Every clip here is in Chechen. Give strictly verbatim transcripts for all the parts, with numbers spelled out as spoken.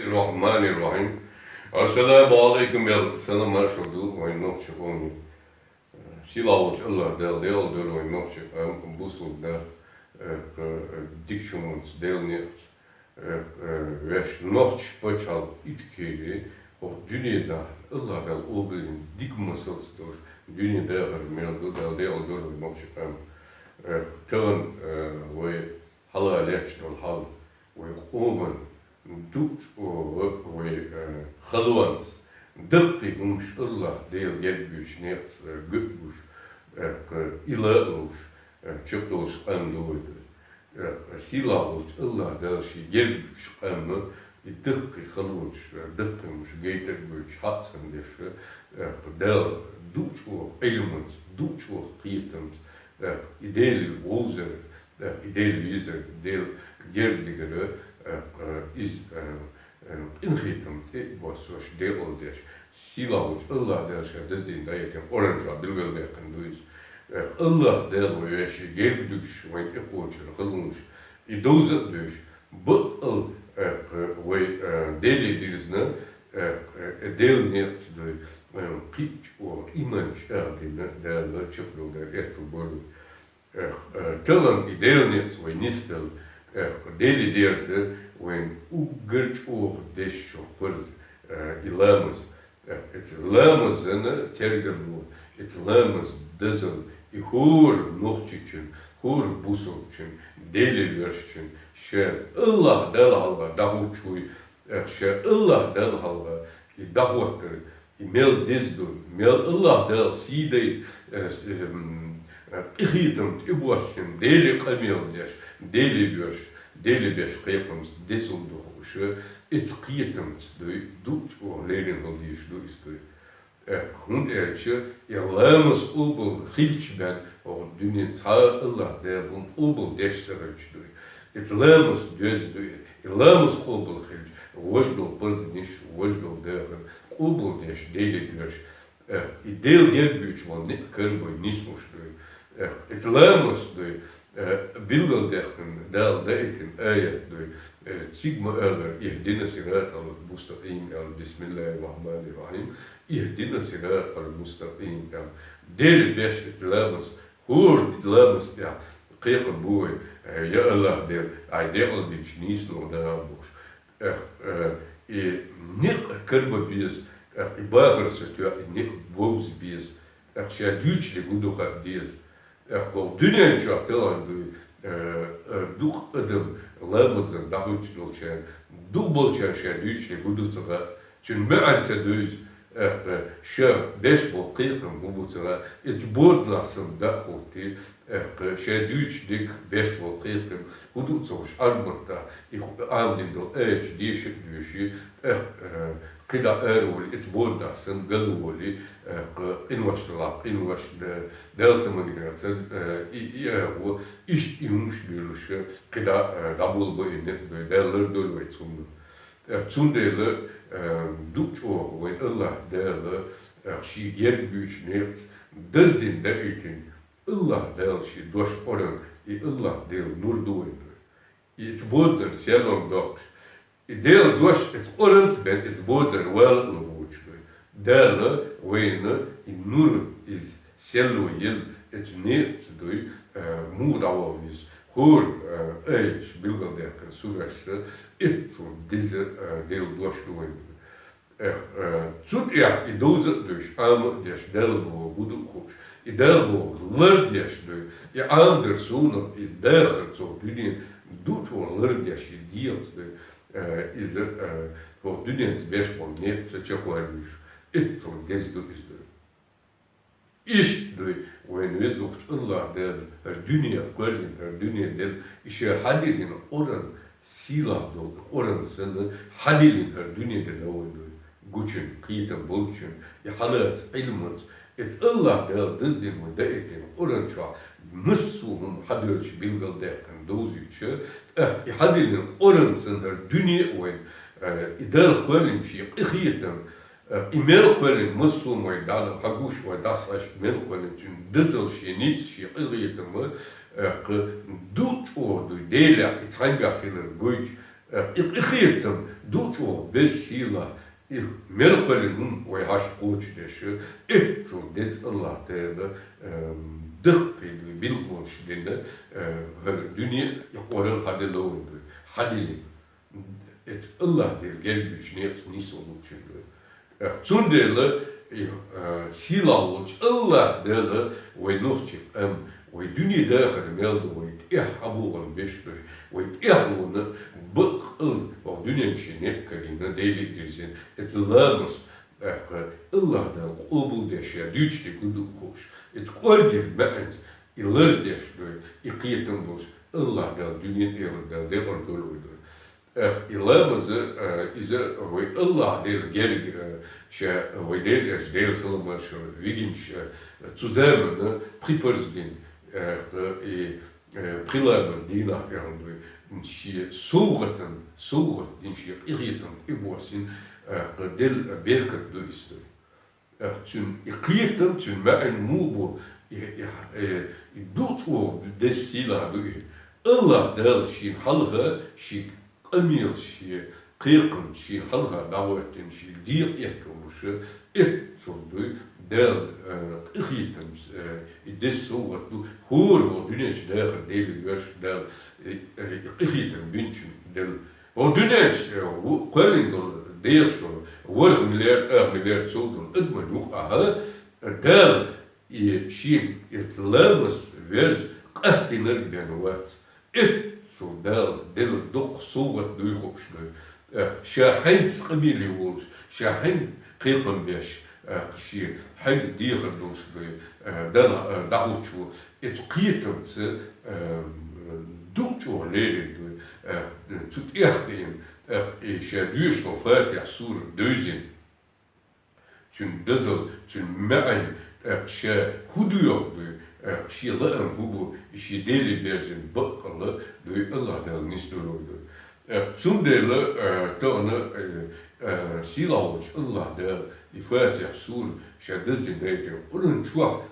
Рахмани Рахим. Ассаламу алейкум, я салам маршал ду вайн нохчи къоми. Сила волчу Аллах Дала, Дала дора вайн нохчи къам, бусул да, э, э, дикшуманц, делнец, э, э, веш нохчи пачал ичкери, о дуьне да, Аллах Дала обрин дик масалц дош, дуьне да гар мел ду, Дала, Дала дора вайн нохчи къам. Э, таган, э, вай хьала лечнал хьал, вай къоман дукхачу вай, э, халонца даккхий хӀумаш Аллах Дела гергуьйчу некъаца, э, гуш, э, кхы и лалуш, э, чекхдолуш къам ду вай ду. Э, сийлахь волчу Аллах Дала шен гергуьйчу къамма и даккхий халонаш, э, даккхий хӀумаш гайта а гойтуш, хьаъ санна деш, э, Дала дукхачу Ӏилманца, дукхачу кхетамца, э, и Дела вовзар, э, и Дела везар, Дела герга дигар, э, э, иза, э, э, къинхетам тӀе а боссош, декъала деш, сийлахь волчу Аллах Дала ша даздина дӀаэтина Къуръан чохь билгалдаьккхина ду иза. Э, Аллах Дала вай вешин герга дуьгуш, вайн тӀекхочур халонаш, и довза а дуьйш, баккъал, э, вай, э, Деле дирзина, э, э, Делан некъаца дуй, э, кхин а чӀогӀа иман чӀагӀдина Дала чекхдолу дара эрталла бу. Эх, э, тахана и Делан некъаца вай нисдала, эх, Деле дерза вайн уггар чӀогӀа дезачу парз, э, и ламаз. Эх, эца ламазана тергам бу, эца ламаз дазал, и хӀора нохчичун, хӀора бусалбачун, Деле воьрзучун, ша Аллах Далла хьалха дӀахӀуттуш вуй, эх, ша Аллах Далла хьалха и дӀахӀоттар, и мел деза ду, мел Аллах Дала сий дайта, э, с-, эм, э, къинхетам тӀебоссина, Деле къамел деш, Деле воьрзуш, Деле беш кхетамца дезал ду хууш, эца кхетамца дуй, дукха чӀогӀа леррина хила дезаш ду иза дуй. Э, хӀунда аьлча и ламаз къобал хилча бен, оха дуьне цхьа а Аллах Дала хӀума къобал деш ца хилча дуй. Эца ламаз доьзна дуй, и ламаз къобал хилча, важа долу парзанаш, важа долу дахар къобал деш, Деле доьрзуш. Э, и Дела гергуьйчу ван некъ карабай нислуш дуй. Э, эца ламаз дуй, э, билгалдаьккхина, Дала даийтина аят дуй. Э, цига ма-аллара: «Ихдина сиратал мустакъим», аьлла, «Бисмиллахир Рахманир Рахим, ихдина сиратал мустакъим», аьлла. Деле беш эца ламаз, хӀора ламаз тӀехь кхайкхар бу вай: «Э, я Аллах Дела, Ай декъала динчу нийса лугӀу дагахь», – бохуш. Эх, э, и некъ карабан беза, эх, и бахар ца тоьу, и некъ бовза беза, эх, ша дуьйцуш дерг хӀун ду хаа деза. Эх, кху дуьнен чохь талхар дуй, э, э, дукха адам ламазан дӀахӀуьттуш долчарна, дукха болчарна ша дуьйцуш дерг хӀун ду ца хаьа, цуьнан маьӀна ца дуьйцу, эх, ша беш болу кхайкхам хӀун бу ца хаьа, эца боданахь санна дӀа а хӀуттий, эх, ша дуьйцуш дерг беш болу кхайкхам хӀун ду ца хууш, Ӏарбатта и ху-, Ӏамадина долу аяташ деша а доьший, эх, э, кхидӀа ара волий, эца боданахь санна ган волий, эх, къиношна лахь, къинош, э, Дала ца магийна царна, э, и, и агӀо, иштта и хӀумаш дуьйлуш, кхидӀа, э, дӀаболабо и некъ дуй, Дала лардойла вай цунна. Э, цундела, э, дукха чӀогӀа вайн Аллах Дала, э, шен герга буьйцу некъаца даздина даийтина, Аллах Дала шен дош Къуръан, и Аллах Дела нур ду вайн дуй. И эца боданара серлонга доккхуш, и Делан дош эца Къуръанца бен эца боданара вала а лур воцуш дуй. Дала вайна и нур, иза серло елла эца некъаца дуй, э, муха дӀаваха веза. ХӀора, э, аяташ билгалдаьккхина сурашца, эццул деза, э, Делан дош ду вайн дуй. Эх, э, цу тӀехь и довза а дуьйш, Ӏама а деш, Далла бохург хӀун ду хууш, и Далла бохург лардеш дуй, и Ӏамадар суна, и дахар цо дуьнен дукха чӀогӀа лардеш, и дегӀаца дуй, э, иза, э, хӀокху дуьненца беш болу некъ ца чекхвалийша, эццул деза ду иза дуй. Иштта дуй, вайн везачу Аллах Дала хӀара дуьне кхоьллина, хӀара дуьне делла, и ша хьадиллина Къуръан, сийлахь долу Къуръан санна, хьадиллина хӀара дуьне делла вайн дуй. Гучун, кхетам болчун, и хьалаца Ӏилманца, эца Аллах Дала даздина вайн даийтина Къуръан чохь массо а хӀума хьадоьллуш билгалдаьккхина довзуьйтуш, тӀаккха и хьадиллина Къуръан санна хӀара дуьне а вайн, э, и Дала кхоьллина шен къинхетам, Э, и мел кхоьллина массо а вай дӀа-, хьагуш вай дӀасхьаьжча, мел кхоьллина цуьнан дазалла шен ницкъ, шен къинхетам, э, кху ду чӀогӀа дуй, Делехь и цхьаьнгахь хилар гойтуш, Э, и къахетам ду чӀоагӀа беза сийлахь, и мел кхоьллина хӀума вай хьашт кхочушдеш, эццул деза АллахӀ Дала, эм, даккхий ду, билгалонаш дина, э, хӀара дуьне а, и Къуръан хьаделла вайна ду, хьаделла. Эцу АллахӀ Дала герга буьйцу некъаца нийсвала луучун ду. Э, цундела, э, сийлахь волчу АллахӀ Дала вай нохчийн къам, вай дуьне дахар мел ду, вай тӀехь хьабогӀун беш ду, вай тӀехьлона баккъал вай дуьнен шен некъ карийна, Деле а дирзина, эцу ламаз, тӀаккха АллахӀ Дала къобалдеш, ша дуьйцуш дерг хӀун ду хууш, эцу кӀоргера маьӀнца и лардеш ду, и кхетам болуш, АллахӀ Дала дуьнен а, эхартан а декъар дойла вай ду. Э, и ламаз, э, иза вай АллахӀ Дала герга, э, ша, вай Дела Элча, Делан салам-маршалла, вигинчу, э, цу заманна пхи парз дина, э, и, э, пхи ламаз дийнахь, аьлла ду, шен совгӀатан, совгӀат дина, шен къахетам тӀебоссийна, э, делла беркат ду иза ду. Э, цуьнан и кхетам, цуьнан маьӀна муха бу, и, и, э, и ду чӀогӀа деза сийлахь ду и. АллахӀ Дала шена хьалха шен къамелаш, шен кхайкхамаш шена хьалха дӀахӀоьттина, шен декъа этталуш, эццул ду Дала, э, къахетам, э, и деза совгӀат ду, хӀора вай дуьнен чу дахар Деле доьшу Дала, э, э, и къахетам бинчун Дала. Вай дуьнен чу, э, ву-, кхоьллина долу, дехаш долу, ворхӀ миллиард, ах миллиард сов долу адаман юкъахь, э, Дала и шен эцу ламаз верза къастийнарг бен вац. Эццул Дала делла доккха совгӀат дуй хууш ду. Э, ша хьаьнца къамеле волуш, ша хьаьнца кхайкхам беш, э, шен хьаьнца дехар долуш ду, э, Дала, э, дӀахӀуттуш ву. Эцу кхетамца, э, ду чӀогӀа лерина ду, э, цу тӀехь а, э, и ша доьшуш долу Фатихь сура девзина. Цуьнан дазалла, цуьнан маьӀна, тӀаккха ша хӀун доьху дуй, тӀаккха шен лаам хӀун бу, и шен Деле берзина баккъалла дуй, АллахӀ Дала нисдойла вай дуй. ТӀаккха цундела, э, тахана, э, э, сийлахь волчу АллахӀ Дала и Фатихь сура ша даззина дайтина Къуръан чохь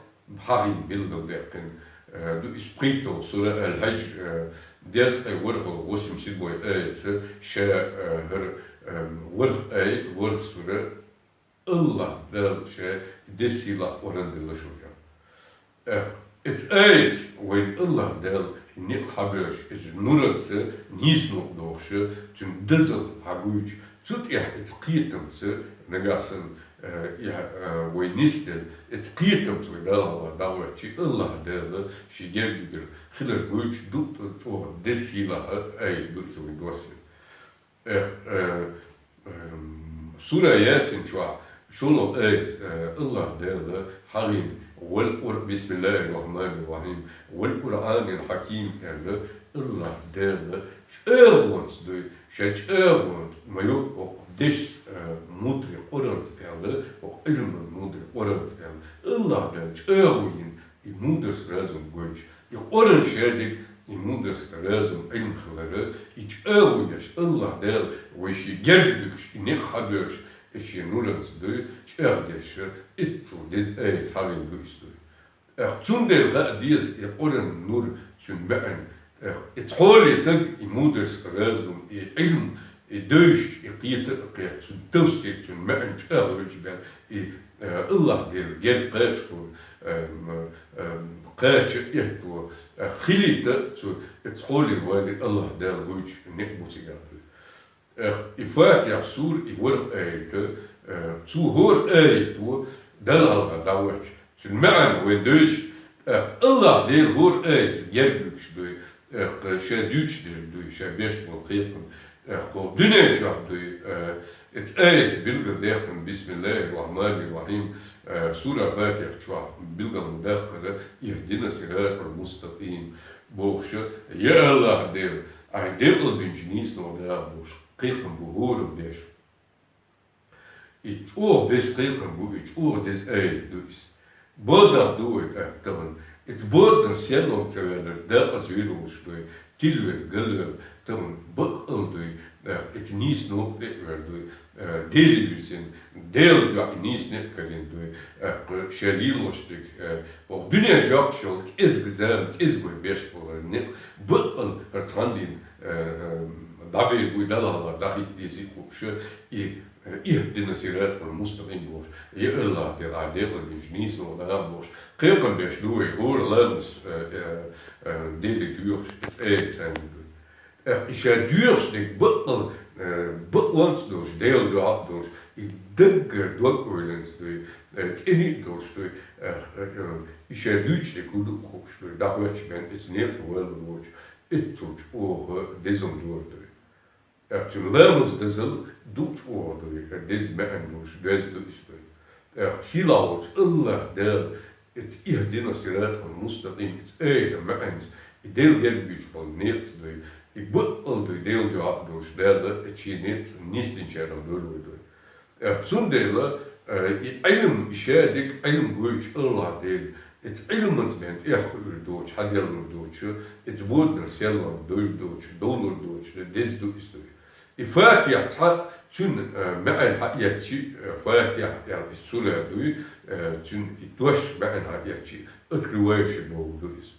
хьахийна билгалдаьккхина, э, ду иза пхийтталгӀа сура Аль-Хьаджр, э, дезткъе ворхӀалгӀа, восемьдесят седьмой аятца ша, э, хӀара, э, ворхӀ аят, ворхӀ сура, АллахӀ Дала ша деза сийлахь Къуръан делла шуна. Э, эцу аятца вайна АллахӀ Дала некъ хьабоьллуш, иза нуранца нийсонаш дохуш, цуьнан дазалла хьагуьйцуш, цу тӀехь эцу кхетамца нагахь санна, э, и, э, вай нисделла, эцу кхетамца вай Далла хьалха дӀахӀоьттича, АллахӀ Дала шен герга хилар гуьйцуш ду чӀогӀа деза сийлахь аят ду иза вайна доссийна. Э, э, эм, сура Ясин чохь шолгӀа аятца, э, АллахӀ Дала хьахийна: «Вал Къур-, бисмиллахир рахманир рахим, вал Къуръанил хьаким», аьлла, АллахӀ Дала чӀагӀонца дуй, ша чӀагӀонца ма йо, хӀокху дешца, э, мудри Къуръанца аьлла, хӀокху Ӏилман мудри Къуръанца аьлла. АллахӀ Дала чӀагӀо йина, и мударс, разум гойтуш, и Къуръан шадерг, и мударс, разум, Ӏилм хилар, и чӀагӀо еш, АллахӀ Дала вай шен герга дуьгуш, и некъ хьабоьллуш, и шен нуранца дуй, чӀагӀдеш, эццул деза аят хьахийна ду иза дуй. ТӀаккха цундела хаа деза и Къуръан нур, цуьнан маьӀна, тӀаккха и цхьоле таг, и мударс, разум, и Ӏилм, и девзаш, и кхета а кхетта, цуьнан тафсир, цуьнан маьӀна чӀагӀвелча бен, и, э, АллахӀ Дела герга кхача хӀума, э, м, э, кхача а этто, э, хилийта а цу, и цхьоле вале АллахӀ Дала гуьйцуш некъ бу цигахь дуй. Э, и Фатихь сура, и ворхӀ аят, э, цу хӀора аято Далла хьалха дӀахӀоьттича, цуьнан маьӀна вай девзаш, э, АллахӀ Дела хӀора аятца герга дуьгуш дуй, э, ша дуьйцуш дерг дуй, ша беш болу кхетам, э, хӀокху дуьнен чохь дуй, э, эцу аятца билгалдаьккхина: «Бисмиллахир рахманир рахим», э, сура Фатихь чохь билгал ма даккхара: «Ихдина сиратал мустакъим», бохуш, я АллахӀ Дела, Ахь декъал бинчу нийсонах даха бохуш, кхайкхам бу хӀораммо деш. И чӀогӀа деза кхайкхам бу, и чӀогӀа деза аят ду иза. Боданах ду вай тӀаккха тахана. Иза боданах сеннал ца ваьлларг декъаза вир волуш дуй, тилвелла, галвелла, тахана баккъал дуй, э, иза нийсонах тӀе а вер дуй, э, Деле вирзина, Делан дуьхьа нийса некъ карийна дуй, э, шен лелош дерг, э, хӀокху дуьнен чохь йолу кӀезиг зама, кӀезиг вай беш болу некъ, баккъал хӀара цхьана дийнахь, э, э, дӀабийр буй, Далла хьалха дӀахӀитта дезий хууш, и, э, اهدنا الصراط المستقيم бохуш, я АллахӀ, Дела, Ӏа декъала бийша нийсонах дӀа а бохуш, кхайкхам беш ду вай, хӀора ламаз, э, э, э, Деле доьхуш, цӀе а царна дуй. ТӀаккха и ша доьхуш дерг бакъал, э, бакъонца долуш, Делан дуьхьа а долуш, и даггара дог-ойланца дуй, э, цӀена а долуш дуй, э, э, э, и ша дуьйцуш дерг хӀун ду хууш дуй, дӀахӀоьттича бен, иза некъаш валлалц, эццул чӀогӀа дезал дора дуй. ТӀаккха цуьнан ламаз дазал дукха чӀогӀа дуй, деза маьӀна долуш, доьзна ду иза дуй. ТӀаккха сийлахь волчу АллахӀ Дала, эца اهدنا الصراط المستقيم, эца аятан маьӀна, и Дела герга буьйцуш болу некъаца дуй, и бакъал дуй, Делан дуьхьа а долуш, Дала эца шен некъаца нисдинчарах дойла вай дуй. ТӀаккха цундела, э, и Ӏилма, и ша дерг Ӏилма гойтуш АллахӀ Дела, эца Ӏилманца бен тӀехь кхуьур доцуш, хьаделлар доцуш, эца боданара серлонга дойр доцуш, довлар доцуш, деза ду иза дуй. И Фатихьа цхьа цуьнан, э, маьӀна хьаэцчи, э, Фатихьа аьлла иза сура дуй, э, цуьнан и дош маьӀна хьаэцчи, открывающий бохург ду иза.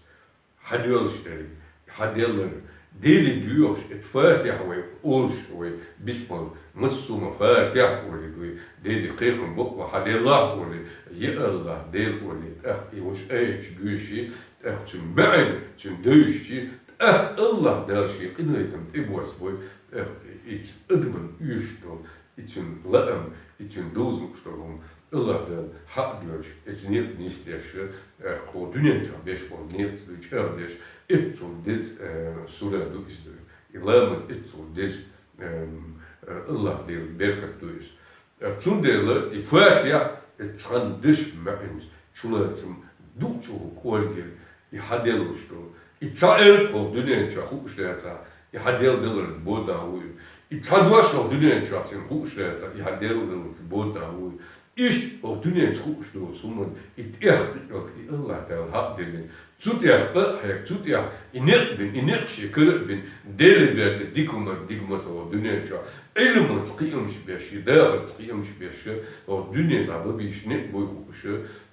Хьадоьллуш дерг, хьаделлар, Деле доьхуш, эца Фатихьа вай олуш, вай бисмал, массо а ма Фатихьа олий дуй, Деле кхайкхам боккху вай, хьаделлахь олий, я АллахӀ, Дела олий, тӀаккха и ваша аяташ доьший, тӀаккха цуьнан маьӀна, цуьнан девзачий, тӀаккха АллахӀ Дала шен къинхетам тӀебоссабой, тӀаккха иза адамна оьшуш долу, и цуьнан лаам, и цуьнан доза лууш долу хӀума АллахӀ Дала хьаъ доьлча, эца некъа нисдеш, э, кху дуьнен чохь беш болу некъаца дуй чӀагӀдеш, эццул деза, э, сура ду иза дуй. И ламаз эццул деза, эм, э, АллахӀ Делан беркат ду иза. Э, цундела и Фатихьа, и цхьана дешан маьӀнаш, чулацам дукха чӀогӀа кӀоргера, и хьаделлуш долу. И цхьа элп хӀокху дуьнен чохь хууш дацахь, и хьаделладаларца бода вуй. И цхьа дош хӀокху дуьнен чохь цуьнан хууш дацахь, и хьаделладаларца бода вуй. Иштта хӀокху дуьнен чу хууш доцу хӀуманна и тӀех кхиъялц и АллахӀ Дала хьаъ деллина. Цу тӀех а хьега, цу тӀех и некъ бина, и некъ шен кара а бина, Деле берда дика хӀума, дика хӀума ца хӀокху дуьнен чохь. Ӏилманца кхиамаш беш, и дахарца кхиамаш беш, хӀокху дуьненахь ма бийша некъ буй хууш,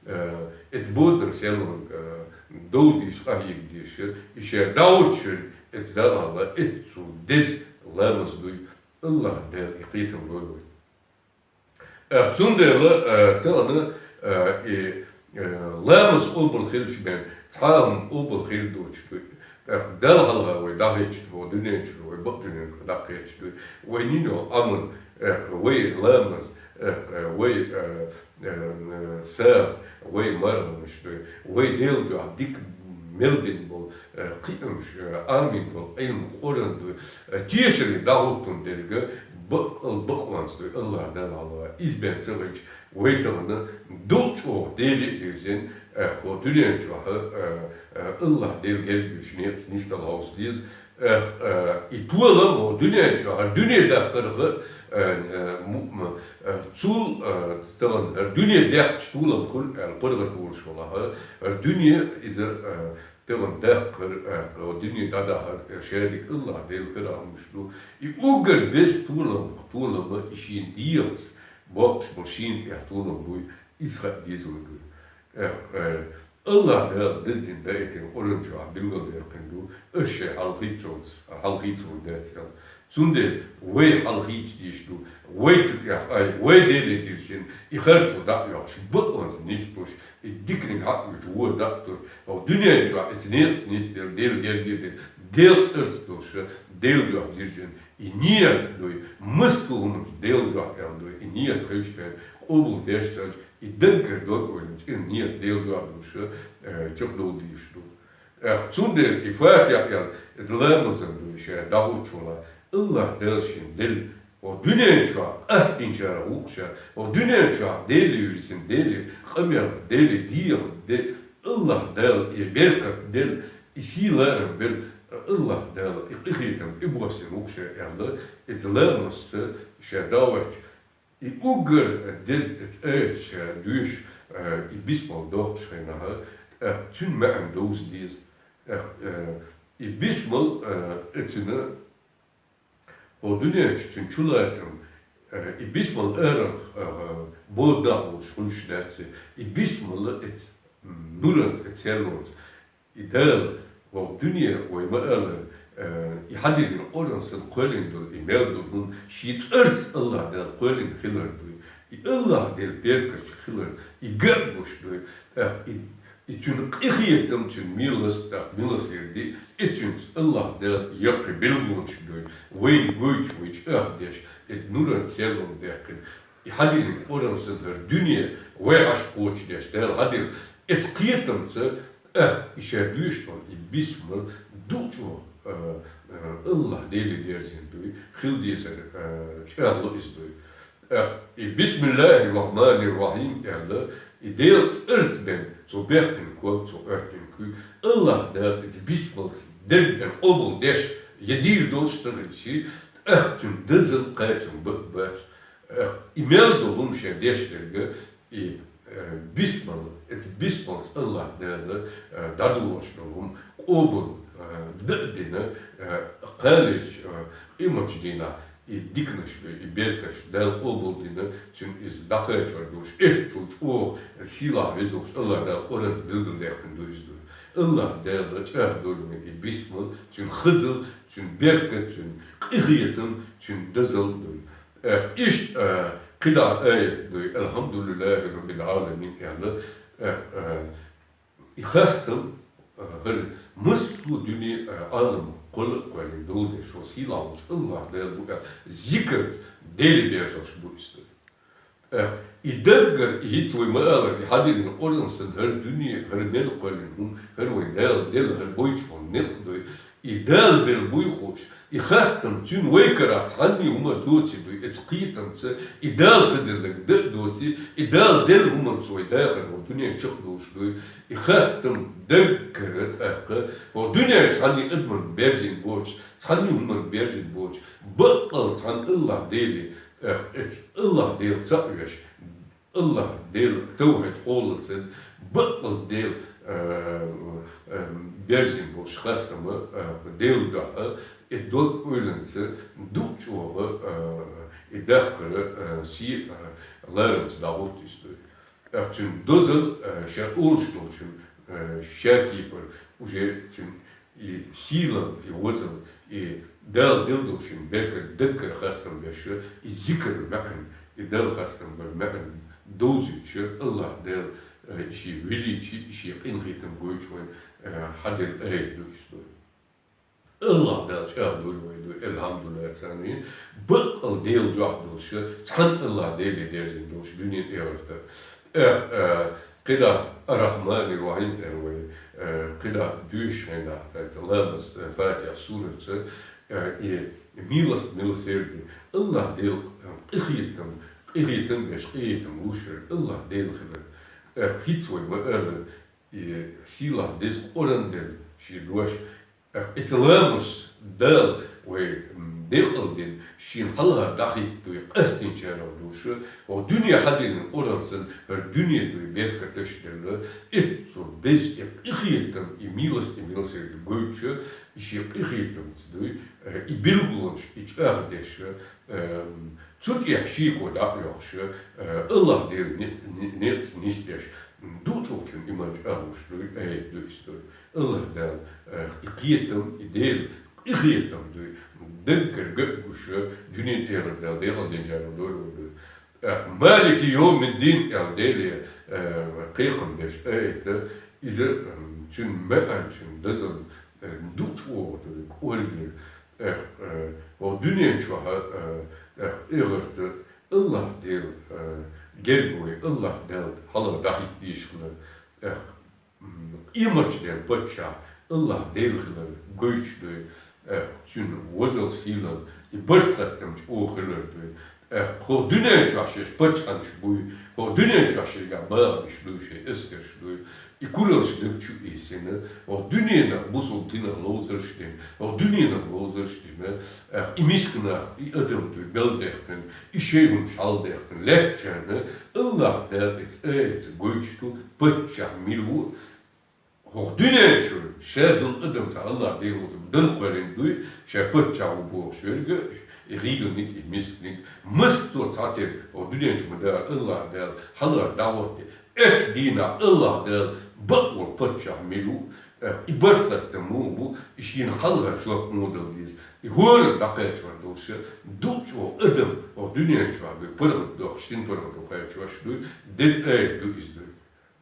э, эца боданара серлонга, э, дов дийша, къахьега дийша, и ша дӀахӀуттуш верг, эца Далла хьалха, эццул деза ламаз дуй, АллахӀ Дала и кхетам лойла вай. Э, цундела, э, тахана, э, и, э, ламаз къобал хилча бен, цхьа а хӀума къобал хир доцуш дуй. Э, Далла хьалха вай дӀахӀиттича, вай дуьнен чуьра, вай бакъ дуьнен чуьра дӀакхечча дуй. Вай йина йолу Ӏамал, э, вай ламаз, э, вай, э, э, сагӀа, вай марханаш дуй, вай Делан дуьхьа дика мел бина болу, э, кхиамаш, э, Ӏамийна болу Ӏилма, Къуръан дуй, э, тешаре дӀахӀуттун дерг бакъал бакъонца дуй, АллахӀ Далла хьалха. Иза бен ца хилча, вай тахана дукха чӀогӀа Деле а дирзина, э, хӀокху дуьнен чохь, э, э, АллахӀ Дела герга буьйцуш некъаца нисдала хьовса деза, Э, э, и толам хӀокху дуьнен чохь, хӀара дуьне даккхарх, э, э, му-, м-, э, цул, э, тахана, хӀара дуьне даьккхича толам хуьлу аьлла паргӀат волуш валахь, хӀара дуьне иза, э, тахана даккхар, э, хӀокху дуьне дӀадахар, э, шадерг АллахӀ Делан карахь хӀумаш ду. И уггар деза толам, толам и шена дегӀаца боккхуш болу шена тӀехь толам буй, иза хаа дезалур дуй. Э, э, АллахӀ Дала деза-дина даийтина Къуръан чохь билгалдаьккхина ду, аса шайн хьалхийцалц-, хьалхийцалур дац аьлла. Цундела вай хьалхийца дезаш ду, вай цу тӀехь Ӏай, вай Деле дирзина, и харцо дӀа а йоккхуш, бакъонца нисдалуш, и диканиг хьаъ вуьтуш, вон дӀа а туьллуш, хӀокху дуьнен чохь эца некъаца нисделла, Дела герга а дина, Делан цӀарца долуш, Делан дуьхьа дирзина, и ният дуй, массо а хӀуманца Делан дуьхьа аьлла дуй, и ният хилча бен къобал деш санна, и даггара дог-ойланца, цӀена ният Делан дуьхьа долуш, э, чекхдовла дезаш ду. Э, цундела и Фатихьа аьлла, иза ламазан дуй ша дӀахӀуттуш валахь, АллахӀ Дала шена делла, хӀокху дуьнен чохь къастийначарах ву-кх ша, хӀокху дуьнен чохь Деле вирзина, Деле къамел, Деле дегӀа де, АллахӀ Дала и беркат делла, и сий-ларам белла, АллахӀ Дала и къинхетам тӀебоссийна ву-кх ша аьлла, иза ламазца ша дӀахӀоьттича, и уггар деза эца аяташ доьшуш, э, и бисмал доккхучу хенахь, э, цуьнан маьӀна довза деза. Э, э, и бисмал, э, эцина, хӀокху дуьнен чу цуьнан чулацам, э, и бисмал арахь, э, боданах волуш хуьлуш дац, и бисмал эца, м, нуранца, эца серлонца. И Дала, хӀокху дуьне вай ма-аллара, Э, и хьадиллина Къуръан санна кхоьллина долу, и мел долу хӀума шен цӀарца АллахӀ Дала кхоьллина хилар дуй. И АллахӀ Делан беркаташ хилар, и ган а гуш дуй. ТӀаккха и, и цуьнан къинхетам, цуьнан милас, тӀаккха милосерди, и цуьнца АллахӀ Дала яккхий билгалонаш дуй. Вайна гойтуш, вай чӀагӀдеш, и нуран серло даьккхина. И хьадиллина Къуръан санна хӀара дуьне вай хьаша кхочушдеш, Дала хьадилла. Эцу кхетамца, ах, и ша дуьйш долу и бисмал дукха чӀогӀа, а, а, АллахӀ Деле дерзийна дуй, хила дезар, а, чӀагӀло иза дуй. Ах, и «Бисмиллахир-Рахманир-Рахим» аьлла, и Делан цӀарца бен цо баьккхина ког, цо Ӏоьртина куьг, АллахӀ Дала иза бисмалца дерг бен къобал деш, я дийр долуш ца хилча, ах, цуьнан дозалла кхачам бакъ бац. Ах, и мел долу хӀума шен деш дерг, и, э, бисмал, эцу бисмалца АллахӀ Дала, э, дӀадолош долу хӀума къобал, э, дан а дина, э, кхалечу, э, къематчу дийнахь и диканаш бен, и беркаташ Дала къобал дина, цуьнан иза дӀакхачор долуш, эццул чӀогӀа сийлахь везалуш АллахӀ Дала Къуръанца билгалдаьккхина ду иза дуй. АллахӀ Дала чӀагӀдойла вайна и бисмал, цуьнан хазал, цуьнан беркат, цуьнан къинхетам, цуьнан дозалла дуй. Э, иштта, э, кхидӀа аят дуй, «Алхьамдулиллахи Раббил Ӏаламин» аьлла, э, э, и хастам, э, хӀара массо а дуьне, э, Ӏалам кхоьлла а кхоьллина долу деш, хӀара сийлахь волчу АллахӀ Дала бу аьлла, зикарца Деле дерзош бу иза дуй. Э, и даггара, и хӀинца вай ма-аллара, и хьадиллина Къуръан санна хӀара дуьне, хӀара мел кхоьллина хӀума, хӀара вайн Дала делла, хӀара гойтуш волу некъ дуй. И Дала белла буй хууш, и хастам цуьнан вай карахь цхьанний хӀума доций дуй, эцу кхетамца, и Дала ца делларг дан а доций, и Дала делла хӀуманца вай дахар хӀокху дуьнен чекхдолуш дуй. И хастам даггара тӀаккха, хӀокху дуьнен цхьанний адамна берзийна боцуш, цхьанний хӀуманна берзийна боцуш, баккъал цхьана АллахӀ Деле, э, эцу АллахӀ Дела ца а веш, АллахӀ Дела тавхьид къоллацан баккъал Дела, э, э, берзийна болуш хастам, э, Делан дуьхьа, и дог ойланца дукха чӀогӀа, э, и даккхара, э, сий, э, ларамца дӀагӀутту иза дуй. Ах, цуьнан дозалла, э, ша олуш долчун, э, ша кепара уже цуьнан и сийлалла, и вазалла, и Дала делла долу шен беркат даггара хастам беш, и зикар маьӀна, и Далла хастам бар маьӀна довзуьйтуш, АллахӀ Дала, э, и шен величи, и шен къинхетам гойтуш вайн, э, хьаделла аят ду иза дуй. АллахӀ Дала чӀагӀдойла вай дуй, алхьамдулиллахӀ царний, баккъал Делан дуьхьа долуш, цхьана АллахӀ Деле дерзийна долуш дуьнен, эхарта. Э, э, кхидӀа Ар-Рахьманир-Рахьим аьлла вай, э, кхидӀа дуьйш хьайна, э, ламаз, э, Фатихьа сураца, э, и милость, милосерди, АллахӀ Дела, э, къинхетам, къинхетам беш, къинхетам луш верг АллахӀ Дела хилар. Э, хӀинца вай ма-аллара, и сийлахь деза Къуръан делла шен дош, Эх, эцу ламазца Дала вай, м, декъал дина, шена хьалха дӀахӀиттадой къастинчарах долуш, хӀокху дуьне хьадиллина Къуръан санна, хӀара дуьне дуй беркаташ делла, эццо беза и къинхетам, и милость, и милосерди гойтуш, и шен къинхетамца дуй, э, и билгалонаш, и чӀагӀдеш, э, м, цу тӀехь шеко дӀа а йоккхуш, э, АллахӀ Делан не-, не-, некъаца нисдеш, м, ду чӀогӀа цуьнан иман чӀагӀлуш дуй, аят ду иза дуй. АллахӀ Дала, э, и кхетам, и Дела къинхетам дуй, даггара ган а гуш, дуьнен тӀера Дала декъал динчарах дойла вай дуй. Э, «Малики йовмиддин» аьлла Деле, э, кхайкхам беш аят, иза, м, цуьнан маьӀна, цуьнан дозалла, э, ду чӀогӀа дуй, кӀоргера. Эх, э, хӀокху дуьнен чохь, э, эх, эхарта АллахӀ Дела, э, герга вай, АллахӀ Дала хьалха дӀахӀитта дезаш хилар. Эх, м, къематдийнан паччахь АллахӀ Дела хилар гойтуш дуй, э, цуьнан возал-сийлалла, и барт-хаттам чӀогӀа хилар дуй. Э, хӀокху дуьнен чохь шаьш паччахьаш буй, хӀокху дуьнен чохь шайгахь багӀанаш дуй, шайн эскарш дуй, и кураллаш даг чу ийсина, хӀокху дуьненах бусалба динах ловзарш дина, хӀокху дуьненах ловзарш дина, э, и мисканах, и адам дуй, белдаьккхина, и шайн хӀумаш хьалдаьккхина, лаьттачарна, АллахӀ Дала эцу аятца гойтуш ду, паччахь мила ву. ХӀокху дуьнен чуьра ша долу адам цхьа АллахӀ Дела ву, дан кхоьллина дуй, ша паччахь ву бохуш верг, и гӀийланиг, и мисканиг, массо а цхьатерра хӀокху дуьнен чу ма-дарра АллахӀ Дала хьалха дӀахӀотта, эцу дийнахь АллахӀ Дала бакъволу паччахь мила ву, Э, и барт хӀаьта муха бу, и шийна хьалха жоп муха дала деза. И хӀора дӀакхаьчор долуш, дукха чӀогӀа адам, хӀокху дуьнен чохь дуй, паргӀат дохуш, син паргӀато кхаьчош дуй, деза айат ду иза дуй.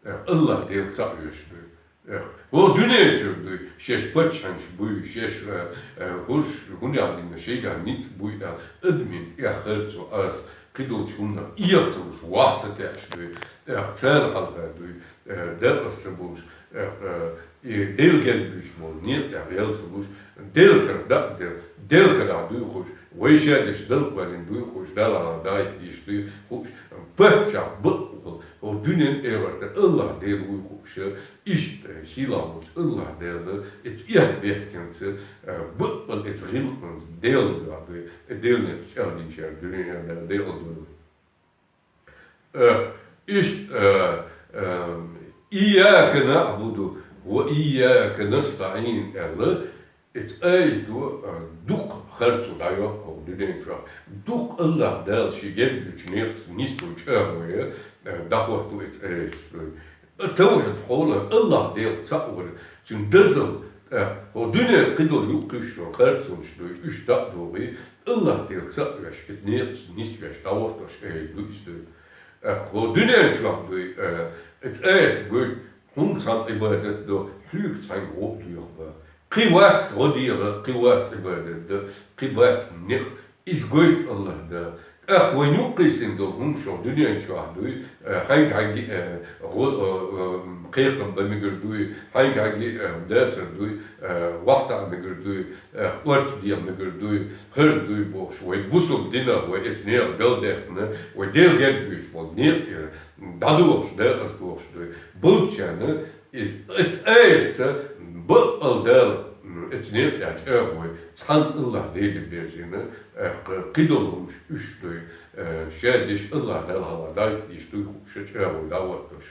Э, АллахӀ Дела цхьаъ веш дуй. Э, хӀокху дуьнен чуьра дуй, шаьш паччахьаш буй, шаьш, э, э, хӀорш хӀун яхь дина, шайгахь ницкъ буй аьлла, адамийн тӀехь харцо аса, кхидолчу хӀуманах эха ца луш, ваха ца теаш дуй. Э, царна хьалха дуй, э, дакъа ца болуш, э, э, и Дела герга буьйш болу некъа тӀехь гӀел ца луш, Дела кара дакъа дер, Дела карахь дуй хууш, вай шадерш Далла кхоьллина дуй хууш, Далла хьалха дӀахӀиттийш дуй хууш, паччахь бакъволу, хӀокху дуьнен тӀе а гӀерта АллахӀ Дела вуй хууш, иштта сийлахь волчу АллахӀ Дела, эца эхь бехкенца, э, бакъволу эца гӀиллакханца Дела дуьхьа дуй, и Делан некъаш чӀагӀдинчара дуьнен Дела декъала дойла. Э, иштта, э, э, «Ийяка наъбуду ва ийяка настаӀин», аьлла, эца айато, э, дукха харцо дӀайоккху хӀокху дуьнен чохь. Дукха АллахӀ Дала шен герга буьйчу некъаца нисдойла чӀагӀдойла, э, дӀахӀотто эца аяташ дуй. Тавхьид хьолахь АллахӀ Дела цхьаъ вар, цуьнан дозалла, тӀаккха хӀокху дуьненахь кхидолу юккъе йолу харцонаш дуй, уьш дӀа а дохий, АллахӀ Дела цхьаъ веш, эца некъаца нисвеш, дӀахӀоттош аят ду иза дуй. ТӀаккха хӀокху дуьнен чохь дуй, э, эца аятца гойту, хьуна цхьамма Ӏибадат до, хьоьга цхьаьнга гӀо а доьху бан. Кхин вац гӀо дехар, кхин вац Ӏибадат дан, кхин бац некъ, иза гойту АллахӀ Дала. ТӀаккха вайна юккъе йисина долу хӀумнаш хӀокху дуьнен чохь дуй, э, хьаьнга-хьаьнга, э, гӀо-, э, э, кхайкхам бан мегар дуй, хьаьнга-хьаьнга, э, дацар дуй, э, вахтахь мегар дуй, э, орца деха мегар дуй, хӀара дуй бохуш, вай бусалба динах, вай эца некъах галдаьккхина, вай Дела герга буьйш болу некъа тӀера дӀадохуш, декъаза дохуш дуй. Болчарна иза, эца аятца бакъал Дала, м, эца некъа тӀехь чӀагӀдойла, цхьана АллахӀ Деле берзийна, э, кх-, кхидолу хӀумнаш уьш дуй, э, шадерш АллахӀ Далла хьалха дӀахӀиттийш дуй хууш чӀагӀдойла дӀахӀоттош,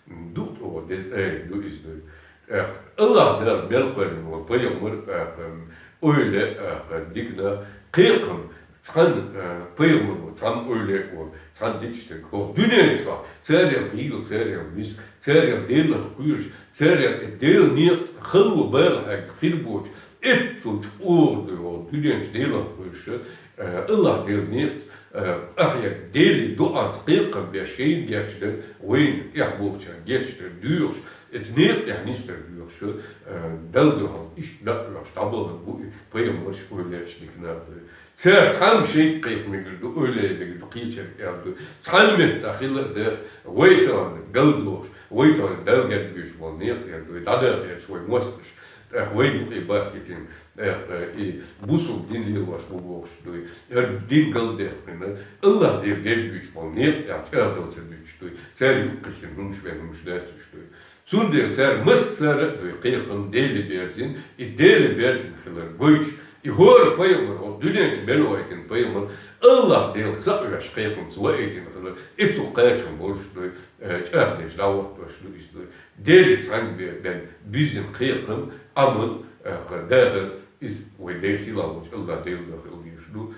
м, дукха тӀе деза аят ду иза дуй. Э, АллахӀ Дала мел кхоьллина вайн пайхамар, э, кх-, м, эвлаяъ, э, кх-, диканах, кхайкхам, цхьана, э, пайхамар ву, цхьана эвлаяъ ву, цхьана дика стаг. ХӀокху дуьнен чохь царел хийла, царел виз, царел Делах кхоьруш, царел и Делан некъаца хало бала хьаьгна хир боцуш, эццул чӀогӀа дуй хӀокху дуьнен чу Делах кхоьруш, э, АллахӀ Делан некъаца, э, ахьа Деле дуӀаца кхайкхам беш, шайна гечдар, вайна тӀехь болчарна гечдар доьхуш, эца некъа тӀехь нисдар доьхуш, э, Далла дуьхьал иштта дакъа оьхуш дӀабахана бу и пайхамарш, эвлаяаш, диканаш дуй. Цара цхьамма шайга кхайкха мегар ду, эвлаяъ мегар ду, кхечаьрга аьлла дуй. Цхьана меттехь хила а дац, вай тахана галдохуш, вай тахана Далла герга буьйш болу некъа тӀера дуй, дӀадахьа берш вай мостагӀаш, тӀаккха вай юкъе бахкийтина, тӀаккха и бусалба дин лелош бу бохуш дуй, хӀара дин галдаьккхина, АллахӀ Деле герга буьйш болу некъа тӀехь чӀагӀдала ца дуьтуш дуй, цара юккъе йисина хӀумнаш бен хӀумнаш дац уьш дуй. Цундела цара массара а дуй кхайкхам Деле берзийна, и Деле берзийна хилар гойтуш, и хӀора пайхамар, хӀокху дуьнен чу мел вайтина пайхамар, АллахӀ Дела цхьаъ веш кхайкхамца вайтина хилар, и цу кхачам болуш дуй, э, чӀагӀдеш дӀахӀоттош ду иза дуй. Деле цхьаьнга бе-, бен бирзина кхайкхам, Ӏамал, э, кх-, дахар, иза вай Дела сийлахь волчу АллахӀ Делан дуьхьа хила дезаш ду.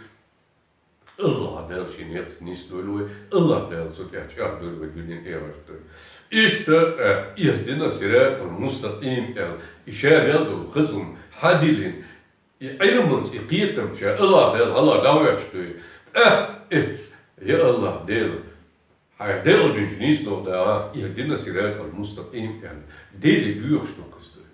АллахӀ Дала шен некъаца нисдойла вай, АллахӀ Дала цу тӀехь чӀагӀдойла вай дуьнен, эхарт дойла. Иштта, э, «Ихдина сиратал мустакъим» аьлла, и ша мел долу хаза хӀума хьадиллина, и Ӏилманца, и кхетамца АллахӀ Дала хьалха дӀахӀоьттуш дуй. ТӀаккха эццахь, я АллахӀ Дела, хьайн декъала дуьнчу нийсонах дӀа, «Ихдина сиратал мустакъим» аьлла, Деле боьхуш ду кхуза дуй.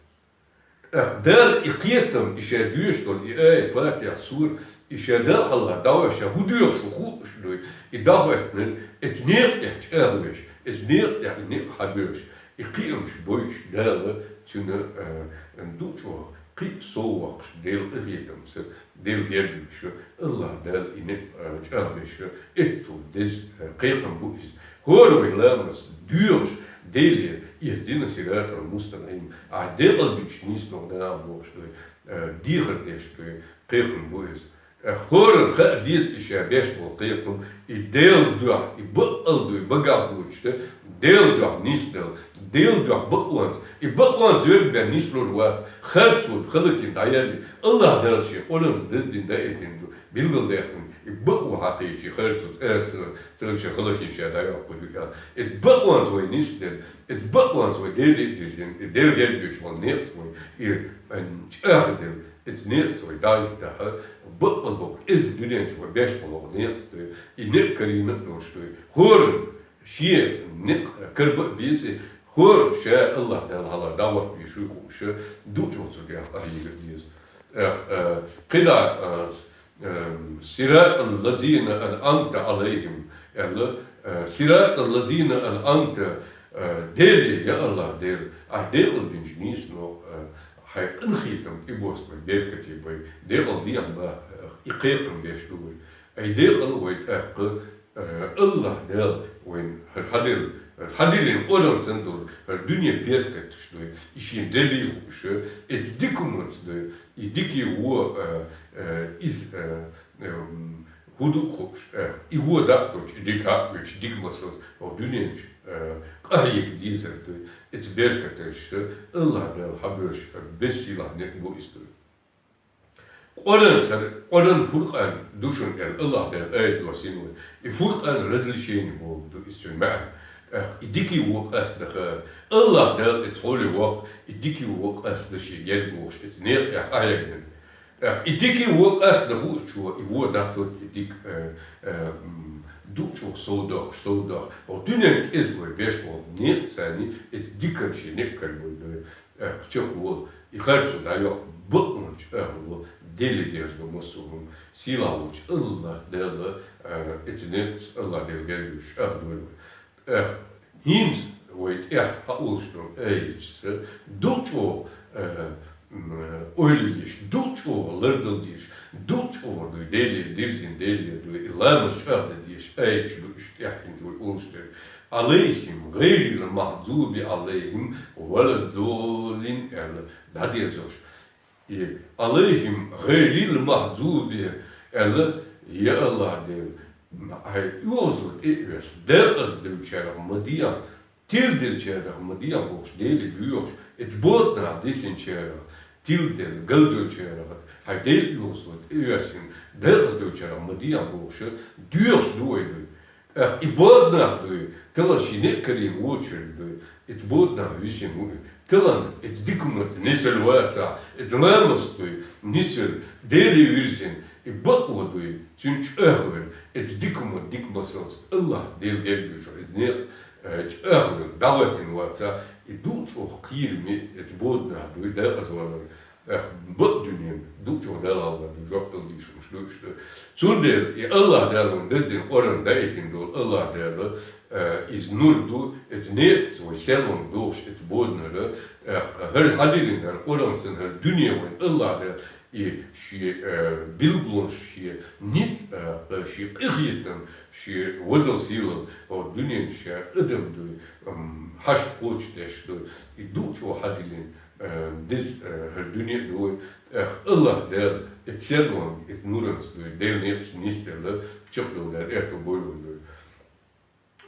ТӀаккха Дала и кхетам, и ша доьшуш долу и аят, Фатихьа сура, и ша Далла хьалха дӀахӀоьттина, ша хӀун доьхуш ву хууш дуй, и дӀахӀоьттинарг, эца некъа тӀехь чӀагӀвеш, эца некъа тӀехь и некъ хьабоьлхуш, и кхиамаш бойтуш Дала цуьнан, э, ду чӀогӀа кхин а сов воккхуш, Делан къинхетамца, Деле герга буьйш, АллахӀ Дала и некъ, э, чӀагӀбеш, эццул деза, э, кхайкхам бу иза. ХӀора вай ламаз доьхуш, Деле, «Ихдина сиратал мустакъим», ахь декъала дуьтуш нийсонах дӀа бохуш дуй, э, дехар деш дуй, кхайкхам бу иза. ХӀоранна хаа деза и ша беш болу кхетам, и Делан дуьхьа, и бакъ а дуй, багахь доцуш ду, Делан дуьхьа нисдала, Делан дуьхьа бакъонца, и бакъонца верг бен нислур вац, харцо халакин дӀаяьлла, АллахӀ Дала шен Къуръанца даздина даийтина ду, билгалдаьккхина, и бакъо хьакхийча харцо цӀерса, цӀерча халакин ша дӀайоккхур ю аьлла. Иза бакъонца вай нисделла, иза бакъонца вай Деле а дирзина, и Дела герга йоцуш болу некъаца вай, и, м, чӀагӀделла, иза некъаца вай дӀахӀиттахь, бакъ а боккху, иза дуьнен чу вай беш болу некъ ду, и некъ карийна а долуш ду. ХӀора шен некъ карба а беза, хӀора ша АллахӀ Далла хьалха дӀахӀоттавеш вуй хууш, дукхачу вацург аьлла къахьега деза. Э, э, кхидӀа, э, э, «Сиратал лазина анъамта Ӏалайхим», аьлла, э, «Сиратал лазина анъамта», э, Деле, я АллахӀ Дела, ахь декъал динчу нийсонах, э, хьайн къинхетам тӀебоссабай, беркате бай, декъал дехьа бан, э, и кхайкхам беш ду вай. Ай декъал вай тӀаккха, э, АллахӀ Дала вайна хӀара хьадир, хьадирина Къуръан санна долу, хӀара дуьне беркаташ ду, и шен Деле хууш, иза дика хӀуманца ду, и дикий вон, э, э, иза, э, эм, хӀун ду хууш, э, и вон дӀа а тоьчу, и дика хьа а оьцуш, дика масалца, хӀокху дуьнен чу, э, къахьега дезар ду, иза беркаташ, АллахӀ Дала хьабоьрзуш, хӀара бессийлахь некъ бу иза ду. Къуръан цара, Къуръан Фуркъан ду шуна аьлла, АллахӀ Дала аят доссийна вай. И Фуркъан различение бохург ду иза цуьнан маьӀна. ТӀаккха и дикий вон къастадахар. АллахӀ Дала иза хьоле воккху, и дикий вон къастадан шен герга вохуш, иза некъа тӀехь къахьегна. ТӀаккха и дикий вон къастадан хуучо, и вон дӀатоьтту и дика, э, э, м, дукхачух сов дохуш, сов дохуш. ХӀокху дуьненна кӀезиг вай беш болу некъаца иза диканна шен некъ карабойла. Э, кху чекхволу, и харцо дӀайоккху, бакъонца чӀагӀло, Деле дерзадо массо а хӀума. Сийлахь волчу АллахӀ Дала, э, эцу некъаца АллахӀ Дела гергаш чӀагӀдойла вай. Э, хӀинца вай тӀехь хьаолуш долу аятца, дукха чӀогӀа, э, м, ойла еш, дукха чӀогӀа лардала дезаш, дукха чӀогӀа дуй, Деле дирзина, Деле дуй, и ламаз чӀагӀдан дезаш аяташ ду уьш тӀехь хӀинца вай олуш дерг. «Ӏалайхим, гӀайрил махьзуби Ӏалайхим валаддоллин», аьлла, дӀадерзош. И «Ӏалайхим гӀайрил махьзуби», аьлла, я АллахӀ Дела, хьайн оьгӀазло тӀе а оьссу, декъаза девллачарах ма дехьа, тиладеллачарах ма дехьа бохуш, Деле боьхуш, эца боданах дисинчарах, тиладелла, галдевллачарах, хьайн Делан оьгӀазло тӀе а оьссина, декъаза девллачарах ма дехьа бохуш, доьхуш ду вай дуй. ТӀаккха и бода нах дуй, тахана шен некъ карийна воцург дуй, эца бода нах висина ву и. Тахана эца дика хӀуманца нисвелла вацахь, эца ламазца дуй, нисвелла, Деле вирзина, и бакъо дуй, цуьнан чӀагӀвелла, эца дика хӀуманна дика масалца, АллахӀ Дела гергаш йоцуш, иза некъаца, э, чӀагӀвелла, дӀахӀоьттина вацахь, и дукха чӀогӀа кхераме эца бода нах дуй, декъаза валар. Эх, бакъ дуьненан, дукха чӀогӀа Далла хьалха ду, жоп дала дийшамаш ду иштта. Цундела и АллахӀ Дала вайна даздина Къуръан даийтина долу АллахӀ Дала, э, иза нур ду, эца некъаца вай серлонга дохуш, эца боданара, э, хӀара хьадиллина хӀара Къуръан санна хӀара дуьне вайна АллахӀ Дала, и шен, э, билгалонаш, шен ницкъ, э, шен къинхетам, шен вазал сийлалла, хӀокху дуьнен ша адам дуй, м, хьашт кхочушдеш дуй, и дукха чӀогӀа хьадиллина, э, деза, э, хӀара дуьне а ду вай, тӀаккха АллахӀ Дала, и серлонга, и нуранца дуй, Делан некъаца нисделла, чекхдала Дала аьтто бойла вайна дуй.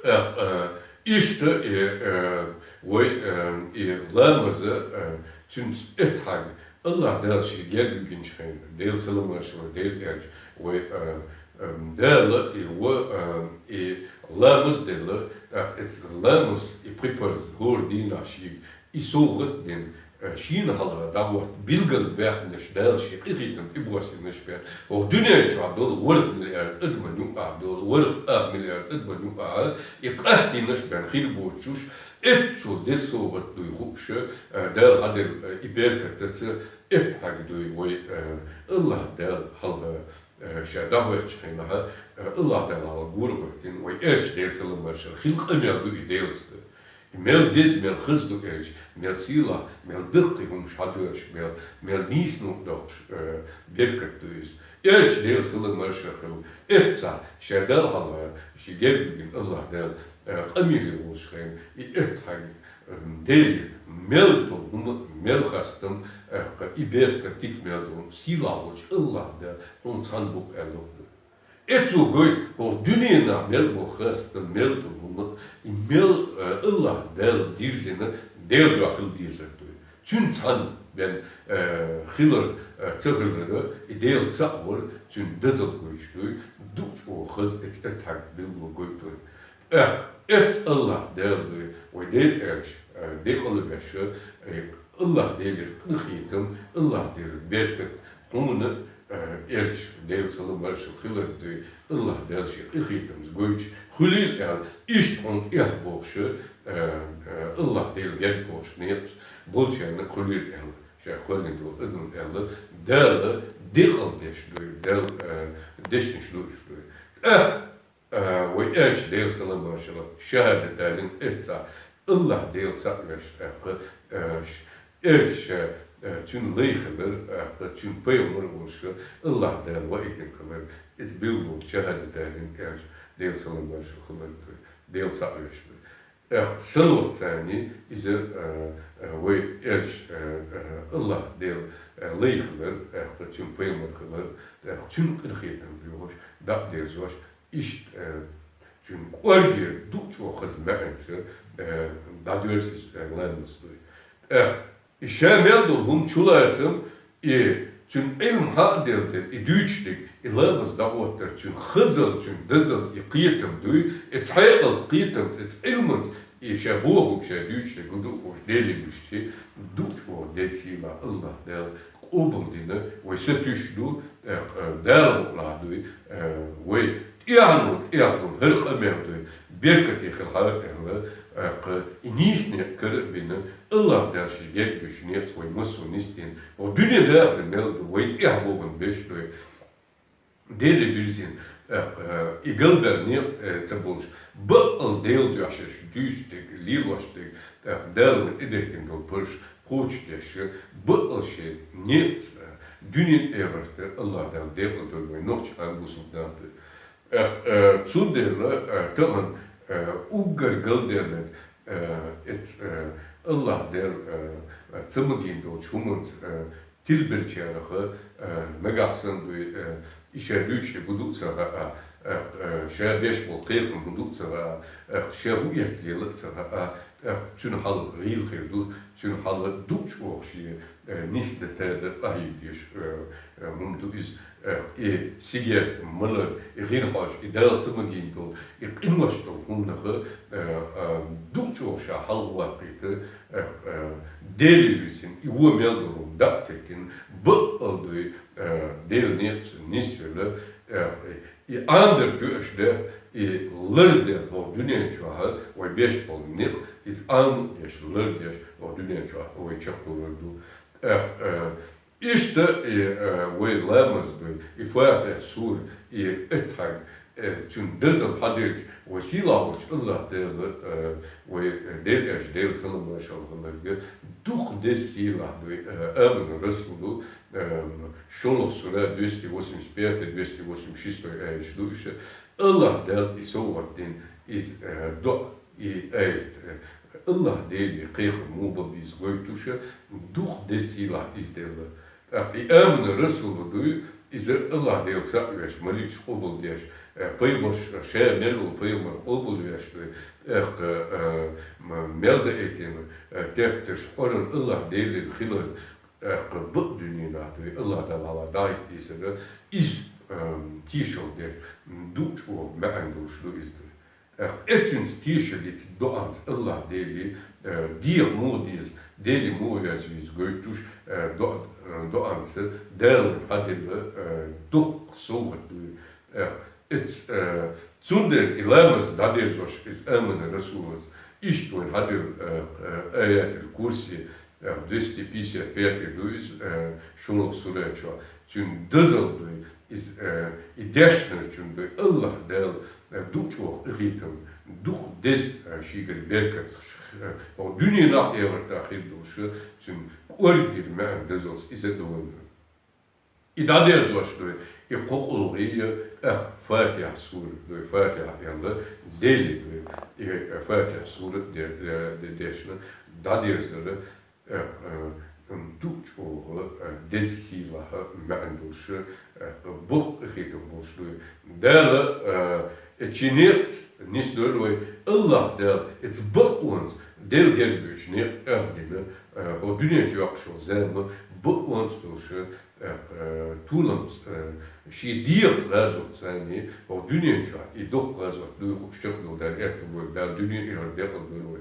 Э, э, иштта, э, э, вай, э, и ламаза, э, цуьнца эттхьаг, АллахӀ Дала шен герга вигинчу хенахь, Делан салам-маршалла, Делан элча, вай, э, э, Дала и ва, э, и ламаз делла, тӀаккха эца ламаз и припарз хӀора дийнахь шега, и совгӀат дина, э, шена хьалха дӀахӀотта билггал баьхнарш Дала шен къинхетам тӀебоссинарш бен. ХӀокху дуьнен чохь долу ворхӀ миллиард адаман юкъахь долу, ворхӀ ах миллиард адаман юкъахь и къастийнарш бен хир боцуш, эццул деза совгӀат дуй хууш, э, Дала хьадира, э, и беркатаца эттхьаг дуй вай, э, АллахӀ Дала хьалха, э, ша дӀахӀоьттучу хенахь, э, АллахӀ Дала хьалха гора хӀоьттина, вай элча Делан салам-маршалла, хила къамел ду и Делаца. Мел деза, мел хаза ду элча, мел сийлахь, мел даккхий хӀумаш хьадоьрзуш, мел, мел нийса нур доккхуш, э, беркат ду иза. Элча, Делан салам-маршал хилда, эцца ша Далла хьалха ший герга вигна АллахӀ Дала, э, къамеле волча хана, и эттхьаг, э, Деле мел дола хӀума, мел хастам, э, и беркат дика мел дола, сийлахь волча АллахӀ Дала хьона цхьана бу аьлла. Эцо гойт, хӀокху дуьненахь мел бола хастам, мел дола хӀума, и мел, э, АллахӀ Дала дирзина, Делан дуьхьа хила дезар ду. Цуьнан цхьана бен, э, хилар, э, ца хилар, и Дела цхьаъ вар, цуьнан дозалла гойтуш ду, дукха чӀогӀа хаза эцца эттхьаг билгало гойту. ТӀаккха эцца АллахӀ Дала ду, вай Делан Элча, э, декъала веш, э, АллахӀ Делера къинхетам, АллахӀ Делера беркат хьуна, э, Элча, Делан салам-маршал хиларг ду, АллахӀ Дала шен къинхетамца гойтуш хуьлийла аьлла, иштта хьуна тӀехь бохуш, э, э, АллахӀ Делан герга бохуш некъаш болчарна хуьлийла аьлла, шаьш кхоьллина долу адамна аьлла, Дала декъала деш ду, Дала, э, дешнаш ду уьш ду. ТӀаккха, э, вай Элча, Делан салам-маршал, шахӀадат далийна эццахь, АллахӀ Дела цхьаъ веш, тӀаккха, э, ш-, Элча, э, цуьнан лай хилар, тӀаккха цуьнан пайхамар волуш, АллахӀ Дала ваийтина хилар, иза билгало шахӀадат далийна Элча, Делан салам-маршал хиларг ду, Дела цхьаъ веш ду. ТӀаккха салават царний иза, э, э, вай Элча, э, э, АллахӀ Дела, э, лай хилар, тӀаккха цуьнан пайхамар хилар, тӀаккха цуьнан къинхетам доьхуш, дӀа а дерзош, иштта, э, цуьнан кӀоргера дукха чӀогӀа хаза маьӀнца, э, дӀадоьрзу иза, э, ламаз ду. ТӀаккха и ша мел долу хӀума чулацам, и цуьнан Ӏилма хьа а делла дерг, и дуьйцуш дерг, и ламаз дӀахӀоттар, цуьнан хазалла, цуьнан дозалла, и кхетам дуй, и цхьаькъалца, кхетамца, и Ӏилманца, и ша бохург, ша дуьйцуш дерг, гу ду а хууш, Деле вуьшчи, дукха чӀогӀа деза сийлахь АллахӀ Дала къобалдина, вай сатуьйсуш ду, э, э, Дала мукъалахь дуй, э, вай тӀехьа долу, тӀехьа долу хӀара къамел дуй, беркате хила хьара аьлла, э, кху и нийса некъ кара а бина, АллахӀ Дала шен герга веш некъаца вай массо а нисдина. Вай дуьне дахар мел ду, вай тӀехьа богӀун беш дуй. Деле бирзина, э, э, и галбаьлла некъ, э, ца болуш, баккъал Делан дуьхьа шаьш дуьйцуш дерг, лелош дерг, э, Дала вайна тӀедехкина долу паргӀат кхочушдеш, баккъал шен некъаца, э, дуьне а, эхарт а АллахӀ Дала декъала дойла вай нохчийн къам бусулба нах дуй. Э, э, цундела, э, тахана, э, уггар галдаьлларг, э, эц, э, АллахӀ Дала, э, э, ца магийна долчу хӀуманца, э, тилбеллачарех, э, нагахь санна дуй, э, и ша дуьйцуш дерг хӀун ду а ца хаьа, э, э, ша беш болу кхетам хӀун ду а ца хаьа, э, ша хӀун эцна лела а ца хаьа, э, цуьнан хьал гӀийла хир ду, цуьнан хьал дукха чӀогӀа шен, э, нисдан, тадан къахьега дезаш, э, э, хӀума ду иза, э, и сигарет малар, и гӀира хьожа, и Дала ца магийна долу, и къинош долу хӀуманах, э, э, дукха чӀогӀа ша хьалхаваккхийта, э, э, Деле вирзина, и вон мел долу хӀума дӀа а теттина, баккъал дуй, э, Делан некъаца нисвелла, э, и Ӏанадар тоьаш дерг, и лардан хӀокху дуьнен чохь вай беш болу некъ, иза Ӏамадеш, лардеш хӀокху дуьнен чохь вай чекхдолур ду. Э, э, иштта и, э, вай ламаз дуй, и Фатихьа сура, и эттхьаг, э, цуьнан дозалла хьаделча, вай сийлахь волчу АллахӀ Дала, э, вай, э, Делан Элча, Делан салам-маршалла хиларга, дукха деза сийлахь дуй, э, амана расулу, э, шолгӀа сура, двести восемьдесят пятый, двести восемьдесят шестой аяташ ду уьш. АллахӀ Дала и совгӀат дина, иза, э, доӀа, и аят, э, АллахӀ Деле кхайкхам муха бан беза гойтуш, дукха деза сийлахь иза делла. ТӀаккха и амана расулу дуй, иза АллахӀ Дела цхьаъ веш, маликаш къобалдеш, э, пайхамарш, ша мел волу пайхамар къобалвеш дуй, тӀаккха, э, м-, мел даийтина, э, тептарш, Къуръан АллахӀ Делера хилар, тӀаккха бакъ дуьненахь дуй, АллахӀ Дала хьалха дӀахӀитта дийцар, иза, э, тешалла дерг, дукха чӀогӀа маьӀна долуш ду иза дуй. Э, эццуьнца тешаллица доӀанца АллахӀ Деле, э, деха муха деза, Деле муха верза веза гойтуш, э, доӀа-, э, доӀанца Дала вайна хьаделла, э, дуккха совгӀат дуй. Э, эц-, э, цундела и ламаз дӀадерзош иза амана расулаца, иштта вайна хьаделла, э, э, аятул курси, э, двести пятьдесят пятый ду иза, э, шолгӀа сура чохь. Цуьнан дозалла дуй, иза, э, и дешнарчун дуй, АллахӀ Дала, э, дукха чӀогӀа къинхетам, дукха деза, э, шегара беркат, э, хӀокху дуьненахь а, эхартахь а хир долуш, цуьнан кӀоргера маьӀна дозаллица иза а ду вайна. И дӀадерзош дуй, И кхо къулгӀи я, тӀаккха Фатихьа сурат ду, Фатихьа аьлла, Дела ду. И Фатихьа сурат де-, де-, де-, дешна, дӀадерзадара, э, э, м, тӀу чӀогӀа, э, деза хилахь маьӀна долуш, э, боккха къинхетам болуш ду. Дала, э, э, цу некъаца нисдойла вай, АллахӀ Дала, эца бакъонца, Дела герга боьдучу некъа тӀехь дина, э, хӀокху дуьнен чохь йоккхуш йолу зама бакъонца долуш, э, э, толамца, э, шен дегӀаца гӀазот царний, хӀокху дуьнен чохь и доккха гӀазот дуй хууш чекхдолу Дала аьтто бойла, Дала дуьне а, эхарт а декъала дойла вай.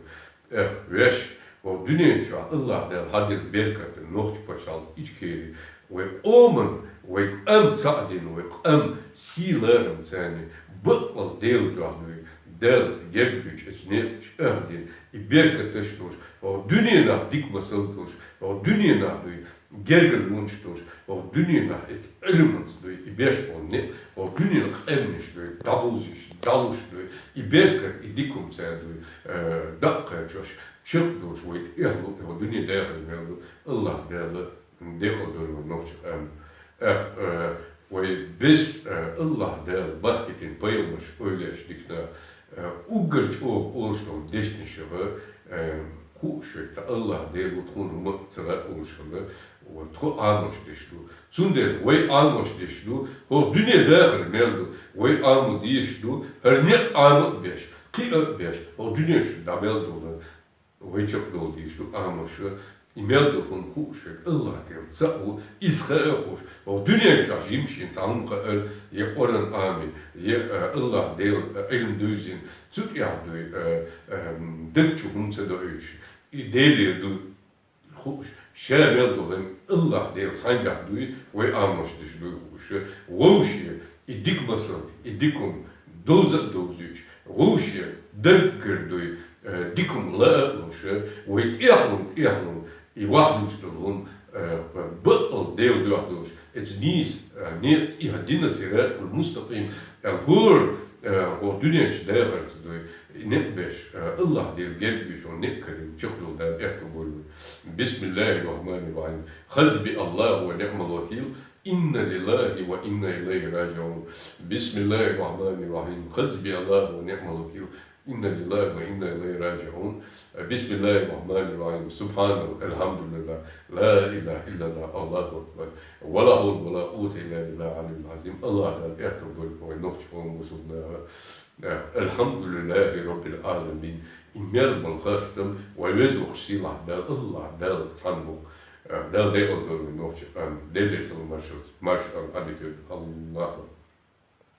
Эх, вешан, хӀокху дуьнен чохь АллахӀ Дала хьадина беркат, нохчийн пачхьалкх, Ичкери, вай къоман, вай къам цхьаъ дина, вай къам сий-ларам царний, баккъал Дела дуьхьа дуй, Дала герга боьдучу эца некъа тӀехь дина, и беркаташ долуш, хӀокху дуьненахь дика масал долуш, хӀокху дуьненахь дуй, гергарлонаш долуш, хӀокху дуьненахь эца Ӏилманца дуй, и беш болу некъ, хӀокху дуьненан къаьмнаш дуй, дӀабовзуьйтуш, дӀалуш дуй, и беркат, и дика хӀума цара дуй, э, даккхачош, чекхдолуш вай тӀехь лу, хӀокху дуьне дахар мел ду, АллахӀ Дала декъала дойла вай нохчийн къам. Эх, э, вай бес, э, АллахӀ Дала бахкийтина пайхамарш, эвлаяаш, дика нах, э, уггар чӀогӀа олуш долу дешнашах, э, хууш вай, цхьа АллахӀ Дела ву тхуна хӀума ца хаьа олуш хилла, вот, тхо Ӏамош деш ду. Цундела вай Ӏамош деш ду, хӀокху дуьне дахар мел ду, вай Ӏамо дезаш ду, хӀара некъ Ӏама а беш, кхиа а беш, хӀокху дуьнен чу дӀа мел долу, вай чекхдала дезаш ду Ӏамош, и мел долу хӀума хууш верг АллахӀ Дела цхьаъ ву, иза хаа а хууш, хӀокху дуьнен чохь жимма шена цхьа хӀума хаьара, я Къуръан Ӏами, я, а, АллахӀ Дела, а, Ӏилма девзина, цу тӀехь дуй, а, а, м, даг чу хӀума ца доуьйтуш, и Делера ду хууш, ша мел долу АллахӀ Дела цхьаьнгахь дуй, вай Ӏамош деш дуй хууш, вовше и дика масал, и дика хӀума довза а довзуьйтуш, вовше даггара дуй, э, дика хӀума лаа а луш, вай тӀехь лун, тӀехь лун, и вахдуьлуш долу хӀума, э, баккъал Дела дуьхьа долуш, эца нийса, э, некъа тӀехь дина, сиратал мустакъим, э, хӀора, э, хӀокху дуьнен чу дахарца дуй, некъ беш, э, АллахӀ Дела герга беш, хӀокху некъ карийна чекхдала Дала аьтто бойла вай. Бисмиллахир-рахманир-рахим. Хасби Аллаху ва ниъмал вакил. Инна лиллахи ва инна илайхи раджиун. Бисмиллахир-рахманир-рахим. Хасби Аллаху ва ниъмал вакил. Инна лиллахи ва инна илайхи раджиун. Бисмиллахир-рахманир-рахим. Субханаллах, алхьамдулиллах, ла илаха иллаллах, Аллаху акбар. Ва ла хьавла ва ла къуввата илла биллахил алиyyил азим. АллахӀ Дала аьтто бойла вай нохчийн къоман бусулба наха. Алхьамдулиллахи раббил аламин. И мел болу хастам вай везачу сийлахьчу Дала, АллахӀ Дала цхьаьна бу. Дала декъала дойла вай нохчийн къам. Делера салам-маршалла, маршалла Ӏадика йойла. Аллаху акбар.